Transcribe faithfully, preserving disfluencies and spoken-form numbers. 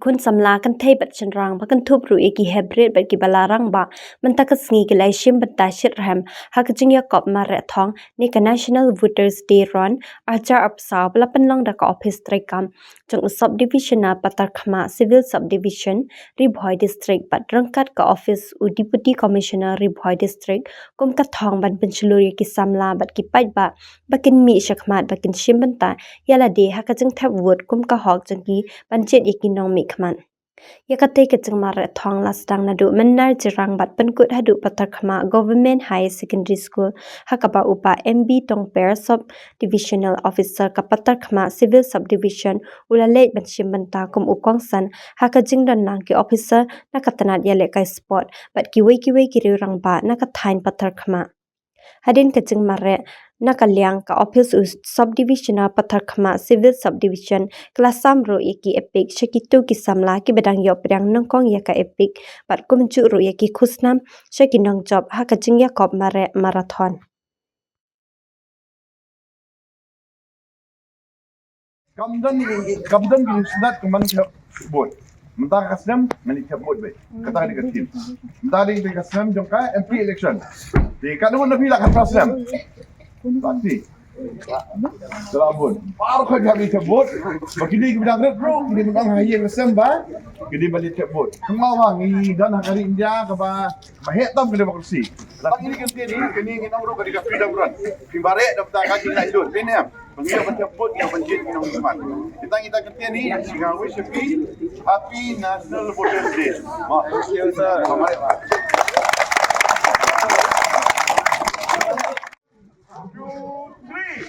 khun samla kynthei bad shynrang ba kynthup ruh ïa ki heprit bad ki ba la rangbah mynta ka sngi ki la ïashim bynta shitrhem ha ka jingïakop mareh thong ne ka National Voters Day Run arhajar arphew saw ba la pynlong da ka ophis treikam jong u Sub Division na Patharkhmah Civil Sub Division, Ri Bhoi District bad ryngkat ka ophis u Deputy Commissioner Ri Bhoi District kum ka thong ban pynshlur ïa ki samla bad ki paidbah ba kin mih shakhmat ba kin shim bynta ïa lade ha ka jingthep vote kum ka hok jong ki ban jied ïa ki nongmihkhmat. Ïa katei ka jingmareh thong la sdang naduh Mynnar Jirang bad pynkut haduh Patharkhmah Government Higher Secondary School ha kaba u Bah M B Tongper, Sub Divisional Officer ka Patharkhmah Civil Sub Division u la leit ban shim bynta kum u kongsan ha ka jingdon lang ki officer na ka tnat ïalehkai sport bad kiwei kiwei ki riew rangbah na ka thaiñ Patharkhmah. Hadien ka jingmareh, na ka liang ka ophis u Sub Division na Patharkhmah Civil Sub Division ka la sam ruh ïa ki epic sha kito ki samla kiba dang ïoh pdiang nyngkong ïa ka epic bad kumjuh ruh ïa ki khusnam sha ki nongjop ha ka jingïakop mareh marathon. Kam don, kam don ki sngewtynnat kumban thep vote. Mynta ka snem ngan ïa thep vote beit. Kata ka dei ka theme. Mynta dei ka snem jong ka M P election. Te ka don na phi la ka snem. Pasti. Te la bun. Baroh ka jam ïa thep vote. Ba kine ki bynta rit ruh, kine bynta ha ïing ka snem ba. Kine ba ïa thep vote. Kumba wan ngi don ha ka ri India kaba ba heh tam ka democracy. La kine ki ktien ni, kine ki nong ruh ka dei ka freedom run. Ki ba reh da bynta ka jingïaid lut. Phi ne em? Pynïaid ban thep vote, ïa ban jied ki nongmihkhmat. Kita kita ktien ni, nga wish happy, happy National Voters Day. Thank you, sir. Two, three.